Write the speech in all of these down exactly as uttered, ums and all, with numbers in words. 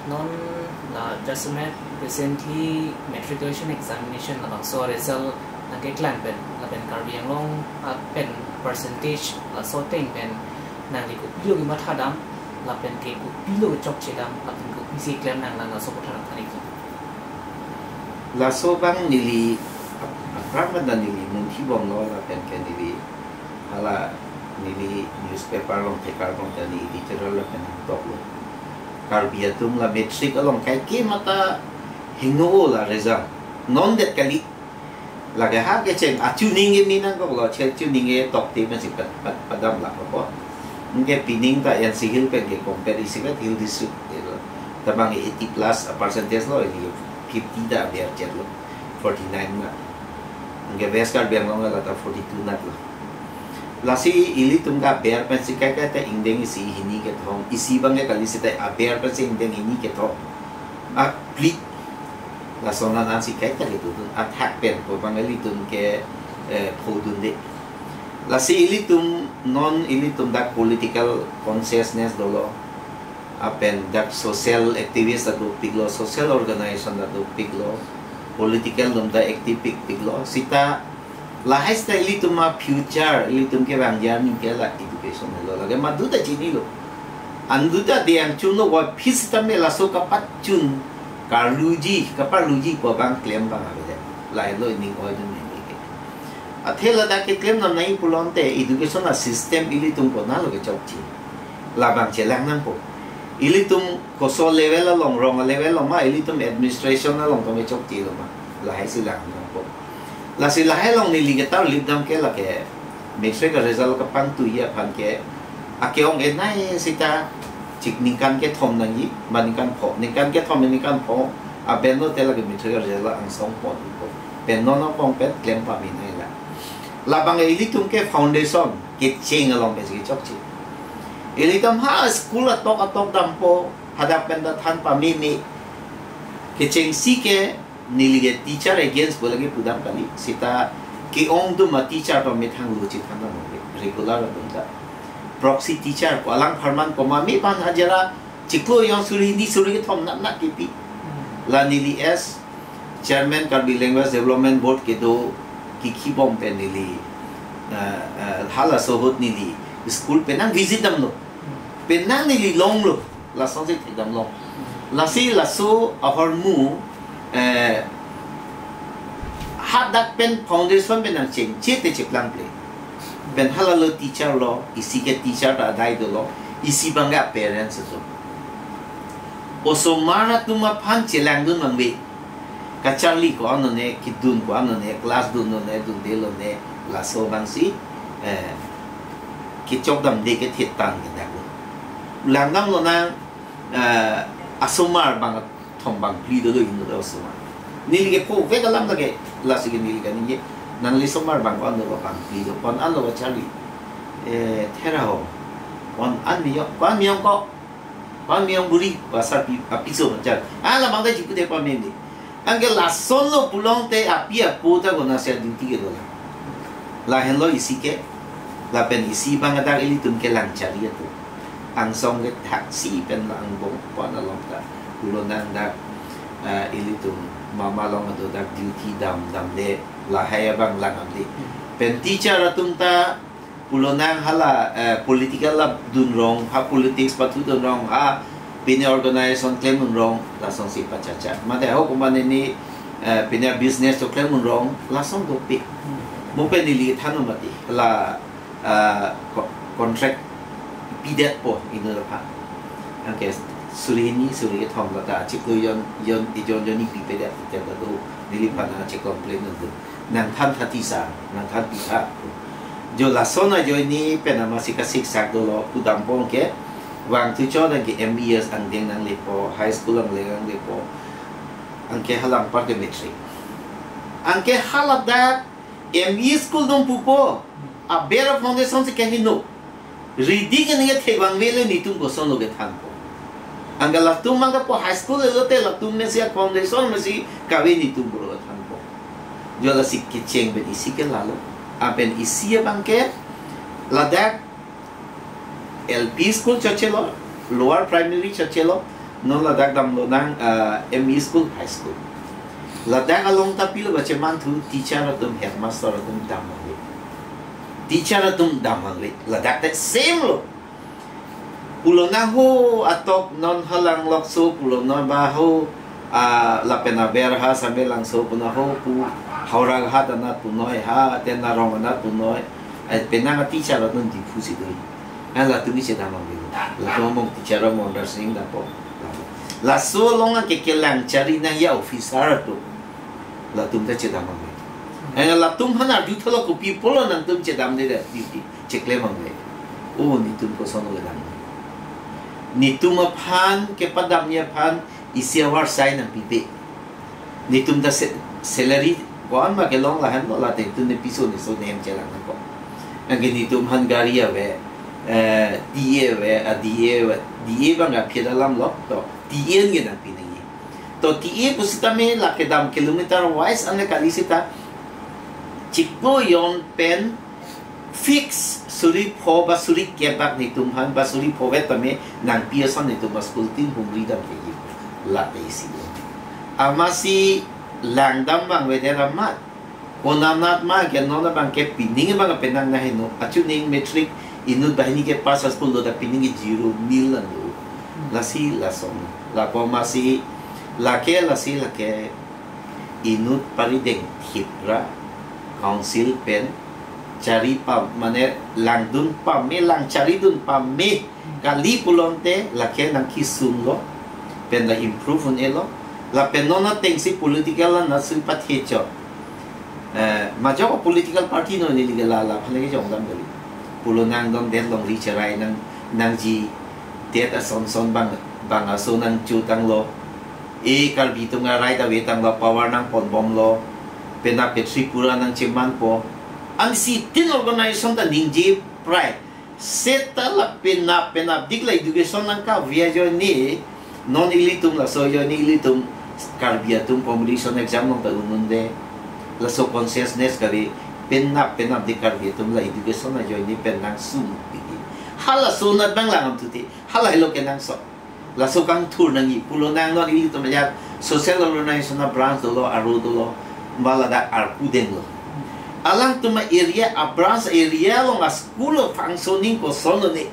Non la jasemet recently matriculation examination labangso result nangkeklang pen lapen Karbi Anglong apen percentage laso ateng pen nangli kopilo kematha dam lapen ke kopilo chokche dam lapen kopisi klem nanglang laso aphuthak nangthan-ik. Laso abang neli ap- aphrang pen ta neli munthi bomlo lapen ke neli hala neli newspaper along thekar bomta neli editorial lapen nangtoklo. Karbi atum la matric along kaike mata hingno la result. Non det kali. Lake ha kecheng achuning ke mi nangkoklo, che chuning ke tokte pensi pad- pad- padam lak po. Anke pining ta N C Hill pen ke compare isi vet Hill District, eh, lo. Tabang eighty plus a percentage lo, ini fifty ta aber chet lo, forty nine na. Anke West Karbi Anglong la ta forty two na lo. Lasi ilitum ke aber pensi kaikai ta ingdeng isi hini kethom, isi abang ke kali seta aber pensi ingdeng hini kethom. Aphli. Lason ansi kaita kedodun athak pen pu abang ilitum ke, eh, phodunde. Lasi ilitum non ilitum dak political consciousness dolo. Lapen dak social activist ta dopiklo, social organization ta dopiklo, political atum ta active pikpiklo. Seta lahai seta ilitum a future, ilitum kevangji arni ke la education lo. Lake madu ta chinilo. Andu ta diang chunlo wa phis ta me laso kapachun karluji, kaparluji pu abang klem abang avedet. Lahelo ining oidun me ke. Athe ladak keklem nam nai pulote education a system ilitum konatlo kechokche. Labang chelang nangpo. Ilitum koso level along, rong level along ma, ilitum administration along tame chokche lo ma. Lahai si lang nangpo. Lasi lahai along neli ketar lip dam ke lake matric a result kapangtui aphan ke ake-ong enai seta chik ningkan kethom nangji, ma ningkan pho, ningkan kethom ningkan pho, aben lo te lake matric a result angsong pon po. Pen non ong pon pen klem pame nai la. Labang ilitum ke foundation kecheng along pensi kechokche. Ilitum ha school atok atok dampo, hadak pen ta than pameme. Kechengsi ke neli ke teacher against pu lake pudam kali. Seta ke-ong atum a teacher pa methang lo chethang lo regular atum ta. Proxy teacher ko alang pharman ko ma me pan hajira chiklo jon suri hini suri kethom nak nak kipi. La neli as chairman Karbi Language Development Board kedo kikhi bom pen neli, eh, eh, halaso ahut neli school penang visit damlo. Penang neli longlo. Lasonsi thekdamlo. Lasi laso ahormu, eh, hadak pen foundation pen nangchengche te cheplangple. Pen halalo teacher lo, isi ke teacher ta adai dolo, isi abang ke parents atum. Osomar atum aphan chelangdun mangve. Kacharli ko-an lone, kedun ko-an lone, class dun lone, dundelo ne, laso abangsi, eh, kechokdamde kethe tang kedaklo. Langdamlo nang, eh, asomar bangthom bangphli dolo inut osomar. Neli ke pho vek alam lake, lasi ke neli kaningje, nangli somar bang ko-an dolo bangphli do, ko-an lo kacharli. Eh, thera ho. Ko-an miyong, ko-an miyong ko. Ko-an miyong buri, pasar pi, apiso machan. Ah, labang ta chipude pameme. Anke lasonlo pulote api apo ta konatsi duty kedo la. Lahenlo isi ke. Lapen isi abang adak ilitum kelang charli atum. Angsong ke thaksi pen la angbong pon along ta. Pulo nang dak, eh, ilitum mama along atum dak duty dam damde. Lahai abang langdamde. Pen teacher atum ta pulo nang hala, eh, political la dunrong, ha politics pathu dunrong, ha pine organization klem dunrong, lasonsi pachacha. Mate ho company ni, eh, pine business to klem dunrong, lason dopik. Mo pen neli than mati, la, eh, co- contract pidet po inut aphan. Anke suri hini, suri kethom lata, chiklo jon, jon, ijon jon ni pipedet, pidet do, neliphan nangche complain do. Nangthan thati sa, nangthan pitha. Jo lason ajoine pen amatsi kasiksak dolo, pudam pon ke, vangthu cho nang ke M E S angdeng nanglepo, high school angleng nanglepo, anke halang par ke matric. Anke haladak M E school dong pupo, aber foundation si kaheno. Reading neke thek vangvelo netum kosonlo kethanpo. Anke latum angke po high school lo te latum mesi a foundation mesi kave netum pulo kethanpo. Jo lasi kecheng pen isi ke lalo. Lapen isi abang ke ladak L P school chotchelo, lower primary chotchelo, Non ladak damlonang, ah, M E school, high school. Ladak along ta pilo ba chemanthu, teacher atum, headmaster atum dam mangve. Teacher atum dam mangve. Ladak ta same lo. Pulonang ho atok non ha Langlokso, pulonang ba ho, ah, lapen aber ha Samelangso puna ho pu, Howraghat anat punoi ha, te Narong anat punoi. Eh, penang a teacher atum Diphu si do. Ah, latum si chedam mangve. Latum among teacher among nursing dampo. Laso along ke kelang chari nangji officer atum, latum ta chedam mangve. Eh, latum aphan arju thalo, kopi pulo nangtum chedamde, duty cheklem mangve. Oh, netum koson kedam. Netum aphan kepadamji aphan isi avarsai nangpipe. Netum ta se-, salary ko-an ma kelong lahenlo, late netum ne piso ne so ne hem chelang nangkok. Anke netum aphan gari ave, eh, D A ave, ah, D A ave, D A abang aphi alam lo, to, T A an ke nangpi nangji. To, T A pusitame lake dam kilometer wise ane kali seta chiklo jon pen fix suri pho ba suri kep bak netum aphan ba suri pho vet tame nangpi ason netum ba school tin humri dam ke, late isi lo. Amatsi langdam abang veder amat. Konat anat ma ke non abang ke pining abang penang naheno. Achuning matric inut banghini ke pass a school lo ta pining ke zero, nil an lo. Lasi lason. Lapu amatsi lake, lasi lake inut parideng thip ra council pen chari pa mane langdun pame, lang charidun pame kali pulote lake nangkisung lo, pen la improve un-elo. Lapen non atengsi political anat si pathe chot. Eh, majok political party no neli ke la, la aphan ke jongdam kali. Pulonang don det longri cherai nang, nangji, det ason son bang, bang aso nangchotanglo. E Karbi atum a right avetanglo, power nangponbomlo. Penap ke Tripura nangchemanpo. Ansi tin organization ta ningje prai. Seta la penap penapdik la education nangkave ajoine, non ilitum laso ajoine ilitum Karbi atum competition exam along ta un-unde. Laso consciousness kave, penap penapdik Karbi atum la education ajoine pen nangsung pidi. Halaso anat abang langdam thu te, hala helo kenangsot. Laso kangthur nangji, pulonang non ilitum ajat social organization a branch dolo, aro dolo, ba ladak arku denglo. Alangtum a area, a branch area along a school of functioning koson lo ne.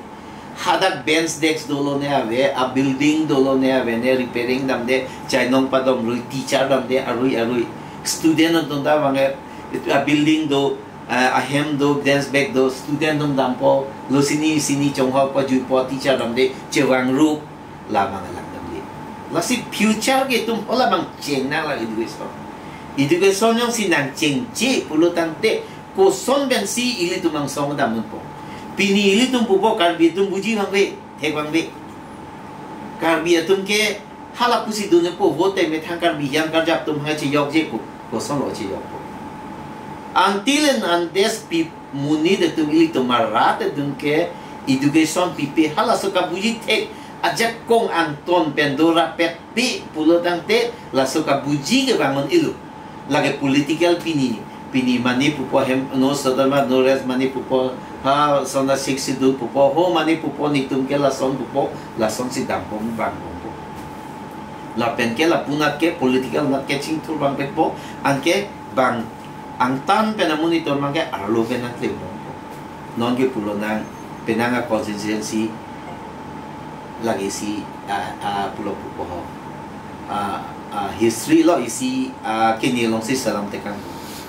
Hadak bench desk dolo ne ave, a building dolo ne ave ne, repairing damde, chainong padom rui, teacher damde, arui arui. Student atum ta abang ke, a building do, a, ahem do, bench bag do, student atum dampo, lo sini sini chonghok pajuipo, teacher damde, chevang rup. La abang langdamde. Lasi future ke itum hala abang chengnang la education. Education jongsi nangchengche pulo tangte koson pensi ilitum angsong dam unpo. Pini ilitum pupo Karbi atum buji abang ave, thek abang ave. Karbi atum ke hala pusi dunpo, vote methang Karbi hiang karjap atum aphan chejokje pu, koson lo chejokpo. Until and unless pi monit atum ilitum arat atum ke education pipe, halaso kabuji thek ajakong angton pen do rapet pi pulo tangte laso kabuji ke bang un-elo. Lake political pini, pini mane pupo hem, no Sodoma, no rest mane pupo, ha, sona six schedule pupo, ho mane pupo, netum ke lason pupo, lasonsi dampom bang bompo. Lapen ke lapu anat ke political anat ke chingthur abang pepo, anke bang angtan pen amonitor abang ke arlo pen nangklem bompo. Non ke pulonang penang a constituency lake isi, a, a, pulo pupo ho. A, a, history lo isi, a, kini alongsi salam tekang.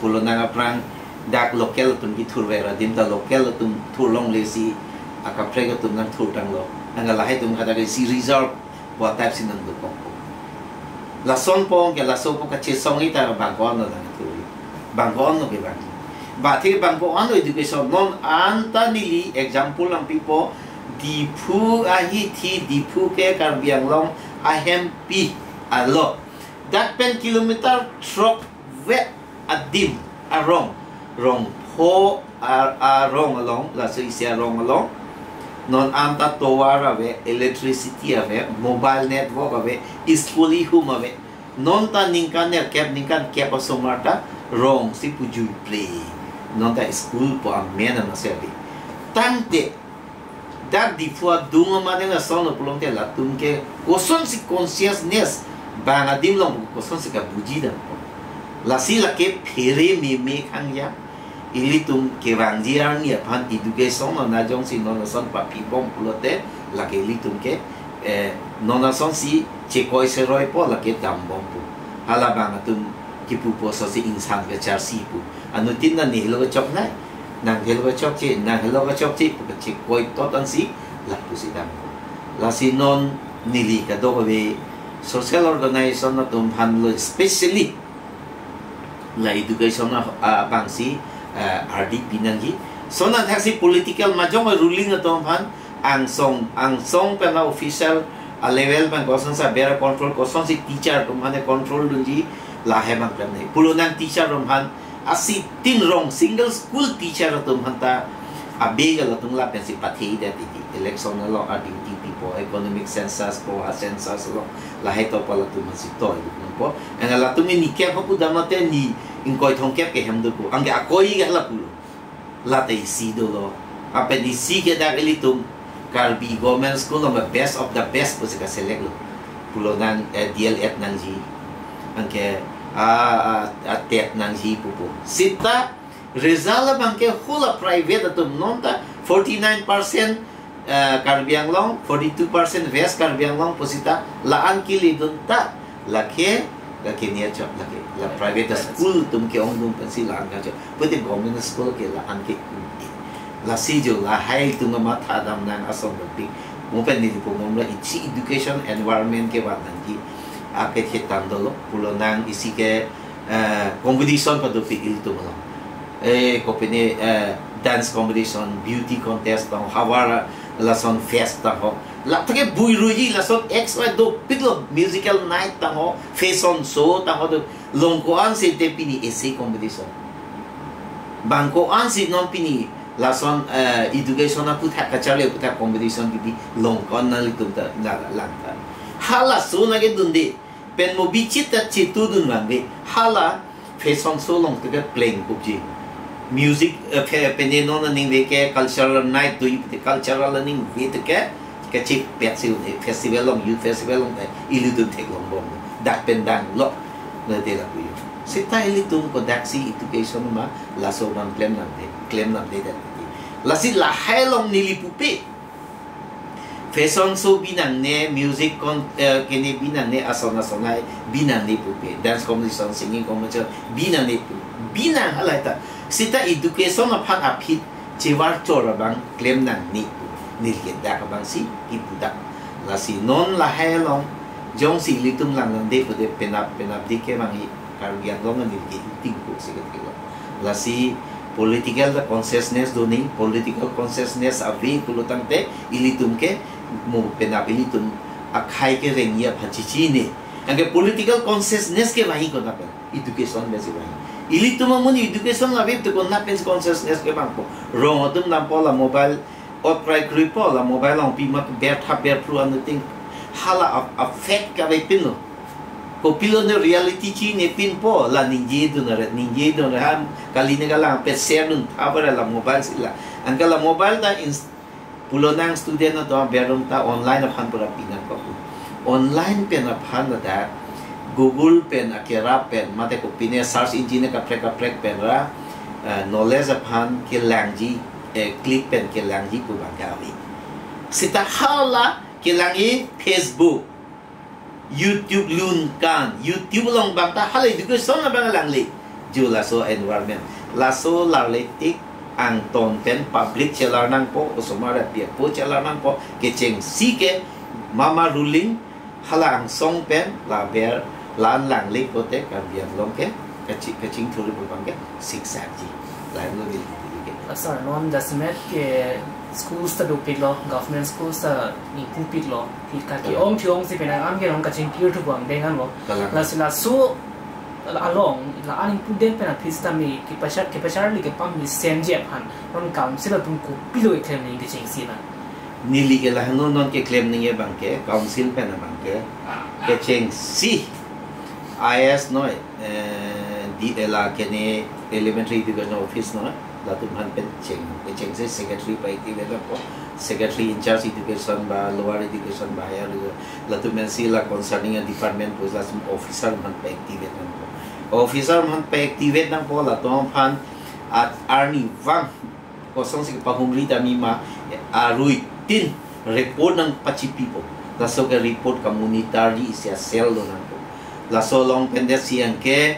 Pulonang aphrang dak local atum kethur ver adim ta local atum thur longle si, a, kaprek atum nangthurtanglo. Nang lahai atum kata ke isi reserve pu a type si nangdokokpo. Lason pong ke laso po kachesong ita bang ko-an lo nangthur. Bang ko-an lo ke bang. Ba the bang ko-an lo education non anta neli example nangpipo, Diphu ahithi, Diphu ke Karbi Anglong ahempi alo. Dak pen kilometer throk vet adim arong, rong pho a, arong along, laso isi arong along. Non anta tovar ave, electricity ave, mobile network ave, school ihum ave. Non ta ningkan nerkep, ningkan kep asomar ta rong si pujui pre. Non ta school po amen anase ave. Tangte Dak Diphu adung amat nang ason lo pulote latum ke kosonsi consciousness bang adim along kosonsi kabuji dampo. Lasi lake phere meme khang ya. Ilitum kevangji arni aphan education along na jongsi non ason papi bom pulote lake ilitum ke, eh, non asonsi chekoi seroi po lake dam bompo. Hala bang atum kipu po sosi ingsan kacharsi pu. Anuttin na nihilo kachok nai. Nang helo kachokche, nang helo kachokche pu kachekoi tot ansi lapusi dampo. Lasi non neli kadokave social organization atum aphan lo, especially la education a, abangsi, eh, ardi pinangji. Lason athaksi political majong ruling atum aphan angsong, angsong pen la official a level pen kosonsi aber control, kosonsi teacher atum aphan control dunji, lahai bang pen nai. Pulo nang teacher atum aphan asitin rong single school teacher atum aphan ta abe galatung lapensi pathei det titi. Election along a duty pipo, economic census po, a census along lahai to pala atum aphansi toi duknangpo. Ang latum ini kep hapu damate ni ingkoi thomkep ke hem dupo. Angke akoi ke hala pulo. Lata isi dolo. Apen isi ke dak ilitum Karbi Government School along best of the best pusi ka-select lo. Pulo nang, eh, D L Ed nangji. Angke, ah, ah, ah, TET nangji pupo. Sita result abangke hula private atum non ta forty-nine percent, eh, Karbi Anglong, forty-two percent West Karbi Anglong pusita la-an kili dun ta lake, lake nia chok lake. La private school atum ke-ongdung pensi la-an kachok. Pute government school ke la-an ke. Lasi jo lahai atum amatha dam nang ason dopik. Mo pen neli pumom la isi education environment kevan nangji. Ake chetan dolo pulo nang isi ke, eh, competition padopik ilitum along. Eh, kopine, eh, dance competition, beauty contest tang, havar lason fest tang ho. Lata ke bui ruji lason X Y dopik lo, musical night tang ho, fashion show tang ho, to long ko-ansi te pini essay competition. Bang ko-ansi non pini lason, eh, education aputhak kacharli aputhak competition kibi long ko-an nanglitum ta na lang ta. Halaso na kedunde. Pen mo bichit ta chitu dun vangve. Hala fashion show along teke plengkupji. Music, eh, phe-, pene non aningve ke cultural night do ipte cultural aningve teke kachepetsi un-e festival along, youth festival along te ilitum theklong bom. Dak pen dang lo. Na te lapu yo. Sita ilitum kodaksi education ma laso bang klem nangde, klem nangde dak. Lasi lahai along neli pupe. Fashion show binangne, music con-, eh, kene binangne, ason ason ai binangne pupe. Dance competition, singing competition binangne pu. Binang halai ta. Sita education aphan aphi chevar chor abang klem nangne pu. Neli ke dak abangsi kipu dak. Lasi non lahai along jongsi ilitum lang nangde pude penap penap dike mangi Karbi Anglong neli ke tingkuk si ke lo. Lasi political ta consciousness do nangji, political consciousness ave pulo tangte ilitum ke mo penap ilitum akhai kerengji aphan chichine. Angke political consciousness ke vahi konat pen, education pensi vahi. Ilitum amonit education ave te konat pen consciousness kevangpo. Rong atum dampo la mobile ot krai kruipo la mobile along pima berthap berphru anuttin hala a, a fact kave pinlo. Kopilo ne reality chinepinpo la ningje dun re, ningje dun re ha kali ne kalang pe share dun thap re la mobile si la. Angke la mobile ta ins-, pulo nang student atum aberum ta online aphan pura pinangpo. Online pen aphan ta Google pen akerap pen mate kopine search engine kaprek kaprek pen ra, eh, knowledge aphan kelangji, eh, click pen kelangji pu bang kave. Sita hala kelangji Facebook, YouTube lun kan, YouTube along bang ta hala education abang langle. Jo laso environment. Laso larle tik angton pen public chelar nangpo, osomar api apo chelar nangpo, kechengsi ke mama ruling hala angsong pen la ber lan langle pote Karbi Anglong ke kaching, kachingthur pu bang ke siksa ji. Lain lo di, di ke. Sir, non jasemet ke schools ta dopiklo, government schools ta ningkupiklo. Ki ka ki Kalang. Ong thiong si penang an ke non kachingthur thu bang deng an lo. Kalang. Lasi laso along la an ingpu deng pen aphi sitame kepachar, kepacharli kepamesen ji aphan non council atum kopilo keklem nangji kechengsi na. Neli ke lahenlo non keklem nangji abang ke council pen abang ke kechengsi I S noi, eh, di ela kene elementary education office noi, latum aphan pen cheng, kechengsi secretary pai ti vepo. Secretary in charge education ba lower education ba higher education, latum pensi la concerning a department pu latum officer aphan pe-activate nangpo. Officer aphan pe-activate nangpo, latum aphan at arnivang kosonsi pahumri tame ma, arui tin report nangpachipipo. Laso ke report kamunitarji isi a-cell do nangpo. Laso along pendet si anke,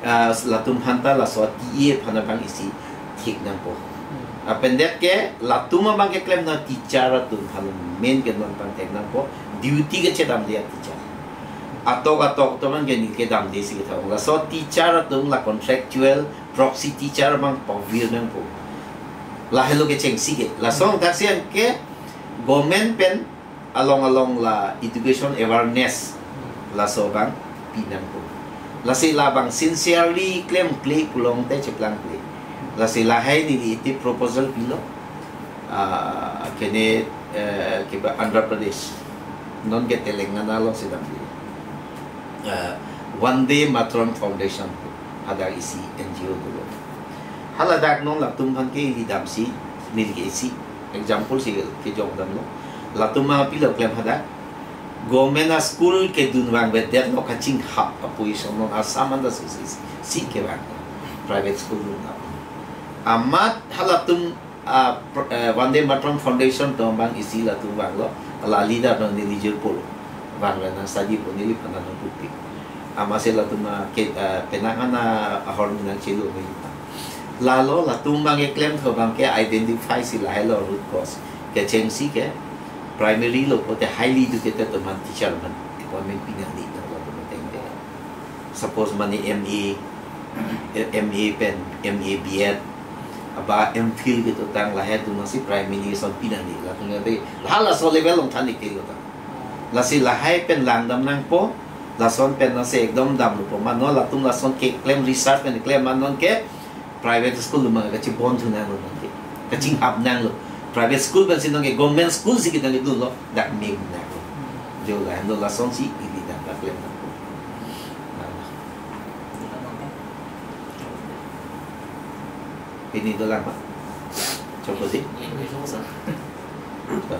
ah, latum aphanta laso T A aphan abang isi thik nangpo. Lapen det ke latum abang keklem na teacher atum aphan main ke non pangthek nangpo, duty kachedamde a-teacher. Atok atok atum abang ke neli kedamde si ketha ong. Laso teacher atum la contractual proxy teacher abang pavir nangpo. Lahelo kechengsi ke. Laso angthak si anke government pen along along la education awareness laso abang pi nangpo. Lasi labang sincerely klemkle pulote cheplangkle. Lasi lahai neli iti proposal pilo. Ah, kene, eh, ke ba Andhra Pradesh, non ke Telangana alongsi damde. Eh, Vande Mataram Foundation, hadak isi N G O dolo. Haladak non latum aphan ke ili damsi, neli ke isi example si kejok damlo. Latum ma pilo klem hadak. Government a-school kedun vangvedetlo, kachinghap a-position non Assam anta si, si, si kevang. Private school dun vang. Amat halatum, ah, pr-, eh, Vande Mataram Foundation atum abang isi latum vanglo. La leader non neli jirpo lo. Vang la nang study po, neliphan nangpupik. Amatsi latum, ah, ke, ah, penang an ahormu nangchelo neli. Lalo latum abang keklem tho abang ke identify si lahelo root cause. Kechengsi ke primary lo pote highly educated atum aphan teacher aphan appointment pi nangji nang latum ateng ke. Suppose mane M A, M A pen, M A B Ed, aba M Phil kedotang lahai atum si primary son pi nangji, latum ave, lahai laso level along than ik ke lo ta. Lasi lahai pen langdam nangpo, lason pen nasi ekdom damlo po. Mano latum lason keklem research pen klem ma non ke private school atum abang kachibon thu nanglo non ke. Kachinghap nanglo. Private school pensi non ke government school si kedam dunlo, dak mim nanglo. Jo la, hendo lasonsi ili dam, dak klem dam. Nah, nah. Pini dolang, Pak. Coba sih. Coba.